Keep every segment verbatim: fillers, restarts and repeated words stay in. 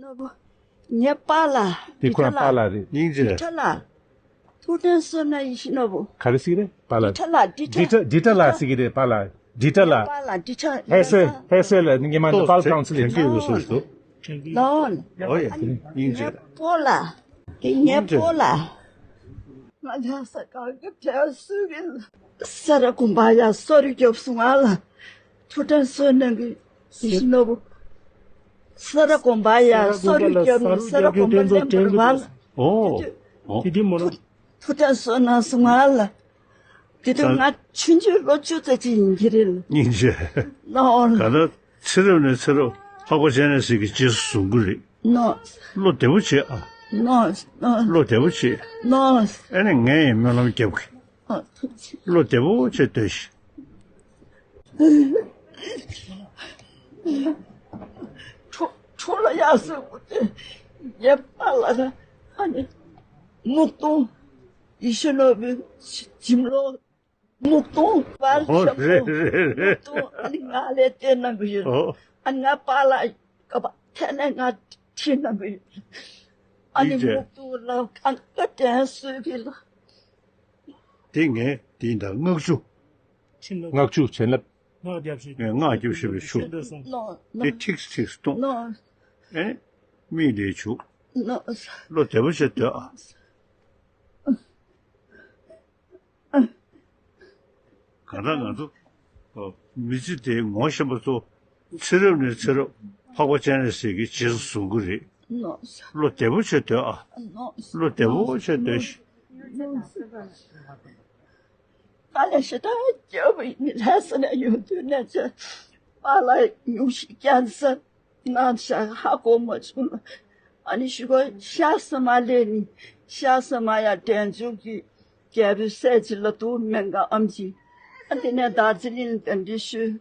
ནོར་བུ། ངའི་པཱ་ལགས། དེ་ཁོ་རང་པཱ་ལགས་རེད། སྙིང་རྗེ། ཁྲ་ལགས། ཐུགས་དྲན་གསོལ་ན་ཡིད་བཞིན་ནོར་བུ། ག་རེ་ཟེར་གི་རེད་པཱ་ལགས། ཁྲ་ལགས། འདི་ཁྲ། འདི་ཁྲ་ལགས་ཟེར་གི་རེད་པཱ་ལགས། འདི་ཁྲ་ལགས། པཱ་ལགས། འདི་ཁྲ། ཧེ་སེ། ཧེ་སེ་ལ་ངེད་མ་འདི་པཱལ་ཀའུན་སི་ལིང་། ལོན། ཨོ་ཡ། སྙིང་རྗེ། ངའི་སྤོ་ལགས། དེ་ངའི་སྤོ་ལགས། ང་ལྷ་ས་གང་གི་དྲན་གསོས་ཀྱི། ས་ར་དགོན་པ་ཡ་གསོ་རིག་རྒྱོབ་སོང་ང་ལ། ཐུགས་དྲན་གསོལ་གནང་གི་ཡིད་བཞིན་ནོར་བུ། ས་ར་དགོན་པ་ཡ་གསོ་རིག་རྒྱོབ་ནི། ས་ར་དགོན་པ་ལེན་པར་བ་ལ། ཨོ། ཨོ། དེ་དེ་མོ་ལ། ཐུགས་དྲན་གསོལ་གནང་སོང་ང་ལ། དེ་དུས་ང་ཆུང་ཆུང་ལོ་བཅུ་ཙམ་ཅིག་ཡིན་གྱི་རེད། སྙིང་རྗེ། ལོ། ག་ད་ཚེ་རབས་ནས་ཚེ་རབས་འཕགས་པ་སྤྱན་རས་གཟིགས་ཀྱི་རྗེས་སུ་བཟུང་གི་རེད། ནོ། བློ་བདེ་པོ་བྱེད་ཨ། ནོ། ནོ། བློ་བདེ་པོ་བྱེད། ནོ། ཨེ་ནས་ངས་ཡང་སྨོན་ལམ་རྒྱབ་གི། ཨ། ཐུགས་རྗེ་ཆེ། བློ་བདེ་པོ་བྱེད་སྡོད་ཤིག། ཁྲོ་ཁྲོ་ལ་ཡག་སོ་དེ་ཡེ་པ་ལ་ར། ཨ་ནི་སྨུག་སྟོང་ཡིད་བཞིན་ནོར་བུའི་གྱིམ་ལོ། སྨུག་སྟོང་པར་ཨོ་ཆེན་པོ། རེད་རེད་རེད། སྨུག་སྟོང་ཨ་ནི་ང་ལས་བལྟས་གནང་གི་ཡོད། ཨོ། ཨ་ནི་ང་པཱ་ལགས་ཀ་པ་ཐད་ནས་ང་ཁྲིད་གནང་གི་ཡོད། ཨ་ནི་ཡིན་གྱི། སྨུག་སྟོང་ལ་གང་ག་དྲན་གསོས་ཀྱི་ལ། དེ་ངས་དེ་ཡིན་ད་མངགས་ཆུ། མངགས་ཆུ་བྱིན་རླབས། ངས་མངགས་རྒྱབ་བཞིན་པའི་ཆུ། ནོ། ནོ། དེ་ཁྲིགས་ཁྲིགས་གཏོང་། ནོ། ཨེ། མིག་ལས་བྱུག། ནོ། བློ་བདེ་པོ་བྱེད་སྡོད་ཨ། གང་ལྟར་ང་ཚོ་མི་ཚེ་དེའི་ངོ་ཤེས་པ་ཚོ་ཚེ་རབས་ནས་ཚེ་རབས་འཕགས་པ་སྤྱན་རས་གཟིགས་ཀྱི་རྗེས་སུ་བཟུང་གི་རེད། བློ་བདེ་པོ་བྱེད་སྡོད་ཨ། བློ་བདེ་པོ་བྱེད་སྡོད་ཤིག། ད་ལས་ཞེ་དྲག་སྐྱོ་པོ་ཡིན། ལྷ་ས་ནས་ཡོང་དུས་ནས་ཚེ་པཱ་ལགས་ཉུང་ཤས་ཀན་སར་ན་ཤག་ཧ་གོ་མ་བྱུང་། ཨ་ནི་ཞུ་གོ་ཤ་ས་མ་ལས་ནི་ཤ་ས་མ་ཡ་དྲན་འཇུག་གི་རྒྱལ་པོའི་སྲས་ཅིག་ལ་འདུག་སྨན་ཁང་ཨམ་ཆི། ཨ་དེ་ནས་དར་ཛི་ལིང་གདན་འདྲེན་ཞུས།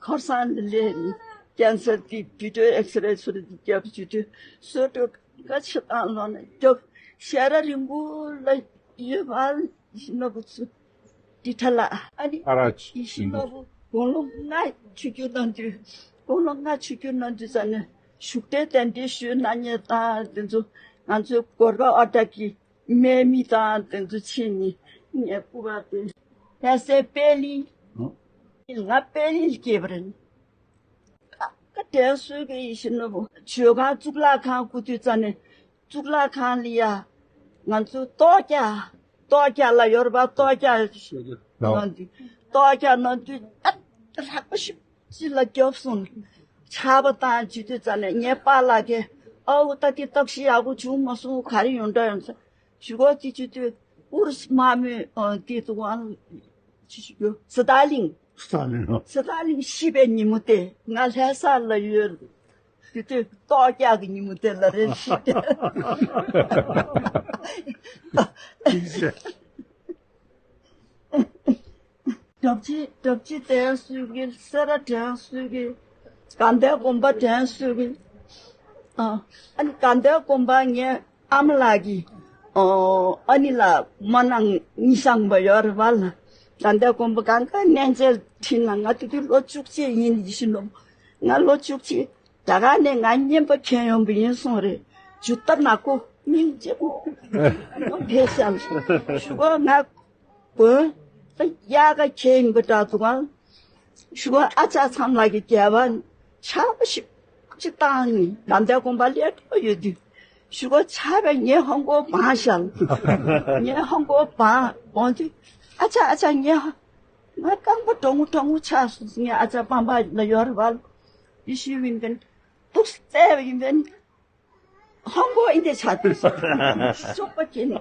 ཁར་སང་ལ་ལས་ནི་ཀན་སར་དེ་བི་ཌི་ཨོ་ཨེགས་རེ་ཚུར་དེ་རྒྱབ་བྱེད་དུས་སོ་སོ་ག་ཆེ་བཏང་ལོ་ནས་རྒྱབ་ཤ་ར་རིང་པོ་ལ་ཡོད་པ་ཡིན་ནོ་བུ་ཚུ། འདི་ཁྲ་ལགས། ཨ་ནི། ཨ་ར་ཡིན་ནོ་བུ། དགུང་ལོ་ལྔ་ཆིབས་བསྒྱུར་གནང་དུས། དགུང་ལོ་ལྔ་ཆིབས་བསྒྱུར་གནང་དུས་ཙ་ནས་བཞུགས་གྲལ་གདན་འདྲེན་ཞུས་གནང་མཁན་དང་དེ་ཚོ་ང་ཚོའི་གོར་པ་ཨ་ཏྲ་གི་སྨན་མི་དང་དེ་ཚོ་ཕྱིན་ནས་ངའི་སྐུ་པར་དེ་ལྷ་སའི་པད་གླིང་། ང་པད་གླིང་སྐྱེས་པ་རེད། ཀ་ཀ་དྲན་གསོས་ཀྱི་ཡིད་བཞིན་ནོར་བུ། ཇོ་ཁང་གཙུག་ལག་ཁང་བསྐོར་དུས་ཙ་ནས་གཙུག་ལག་ཁང་ལ་ཡ་ང་ཚོ་ཏོག་རྒྱག་ཏོག་རྒྱག་ལ་ཡོད་རེད་པ། ཏོག་རྒྱག་གནང་དུས། ཏོག་རྒྱག་གནང་དུས་ཨ་ལྷག་པ་ཞིག་ཅི་ལ་རྒྱོབ་སོང་། ཆར་པ་བཏང་བྱེད་དུས་ཙ་ནས་ངའི་པཱ་ལགས་ཀྱིས་ཨའུ་ད་དེ་སྟོབས་ཤིག་ཡག་པོ་བྱུང་མ་སོང་། ག་རེ་ཡོང་འདྲ་ཡོང་ས་ཞུ་གོ་དེ་བྱེད་དུས་ཨུ་རུ་སུ་དམག་མི་དེ་ཚོ་ཨང་ཅི་ཞུ་རྒྱུ་སི་ཏཱ་ལིང་། སི་ཏཱ་ལིང་། སི་ཏཱ་ལིང་ཤི་བའི་ཉིན་མོ་དེ་ང་ལྷ་ས་ལ་ཡོད། དེ་དུས་ཏོག་རྒྱག་གི་ཉིན་མོ་དེ་ལ་རེད་ཤི་དེ། གྲབས་ཅི་གྲབས་ཅི་དྲན་གསོས་ཀྱི། སེ་ར་དྲན་གསོས་ཀྱི། དགའ་ལྡན་དགོན་པ་དྲན་གསོས་ཀྱི། ཨ་ཨ་ནི་དགའ་ལྡན་དགོན་པ་ངའི་ཨ་མ་ལགས་ཀྱི་ཨ་ནི་ལ་མ་ནང་ཉི་ཤང་པ་ཡོད་རེད་པ་ལ། དགའ་ལྡན་དགོན་པ་གང་ག་གནས་མཇལ་ཁྲིད་ན་ང་དེ་དུས་ལོ་བཅུ་གཅིག་ཡིན་ཡིད་བཞིན་ནོར་བུ། ང་ལོ་བཅུ་གཅིག་རྒྱ་གར་ནས་ང་རྔན་པ་ཁྱེར་ཡོང་པ་ཡིན་སོང་རེད། ཇུ་ཏ་ནག་པོ་སྙིང་རྗེ་པོ་ཕེབས་ཤག་ཞུ་གོ་ང་བོན་ད་དབྱར་ཁ་ཁྱེར་ཡིན་པ་འདྲ་འདུག་ཨང་། ཞུ་གོ་ཨ་ཅག་ཚང་ལགས་ཀྱི་རྒྱལ་བ་ཆར་པ་ཞིག་ཅིག་བཏང་ནི་དགའ་ལྡན་དགོན་པ་སླེབས་འགྲོ་ཡོད་དུས། ཞུ་གོ་ཆར་པས་ངའི་ཧོང་ཀོང་བང་ཤར། ངའི་ཧོང་ཀོང་བང་བང་དུས་ཨ་ཅག་ཨ་ཅག་ངའི་ཧ་ང་རྐང་པ་གྲང་མོ་གྲང་མོ་ཆགས་སོང་། ངའི་ཨ་ཅག་པང་པ་ལ་ཡོད་རེད་པ། ཡེ་ཤུ་ཝིན་ཀན་ཐུགས་བརྩེ་བ་ཡིན་པས་ནི། ཧང་གོ་ཨིན་དེ་ཆ་དེ་སོག་པ་ཅན་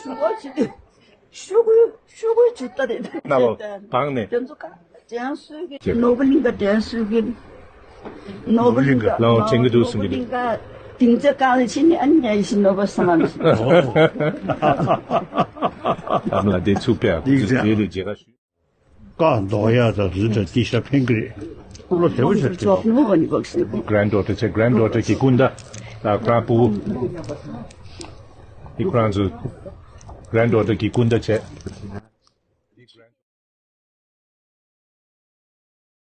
ཤུ་གོ་ཅི་དེ་ཤུ་གུ་ཤུ་གུ་ཅི་ལྟ་རེད། ན་བོ་བང་ནས། དེ་ཚོ་ཀ་དྲན་གསོས་ཀྱི་ནོར་བུ་གླིང་ག་དྲན་གསོས་ཀྱི་ནོར་བུ་གླིང་ག་ལའོ་དྲན་གྱི་འདུག་གསུང་གི་འདུག་ནོར་བུ་གླིང་ག་དིང་ཚེ་གང་ལ་ཕྱིན་ནས་ཨ་ནི་ཉལ་ཞིག་ནོར་བུ་སང་ཨ་ནི་ཨ་མ་ལ་དེ་ཚུགས་པས་དེ་ལས་རྗེས་ཀ་ཞུ། ཀ་མདོག་ཡག་དང་རི་དང་ཏི་ཤ་ཕན་གི་རེད། བློ་བདེ་པོ་བྱས་བྲིས་པ། Granddaughter ཆེ། Granddaughter གི་སྐུ་ཟླ། ཨ་ཁོ་རང་ཕྲུ་གུ། འདི་ཁོ་རང་ཚོ་Granddaughter གི་སྐུ་ཟླ་བྱས།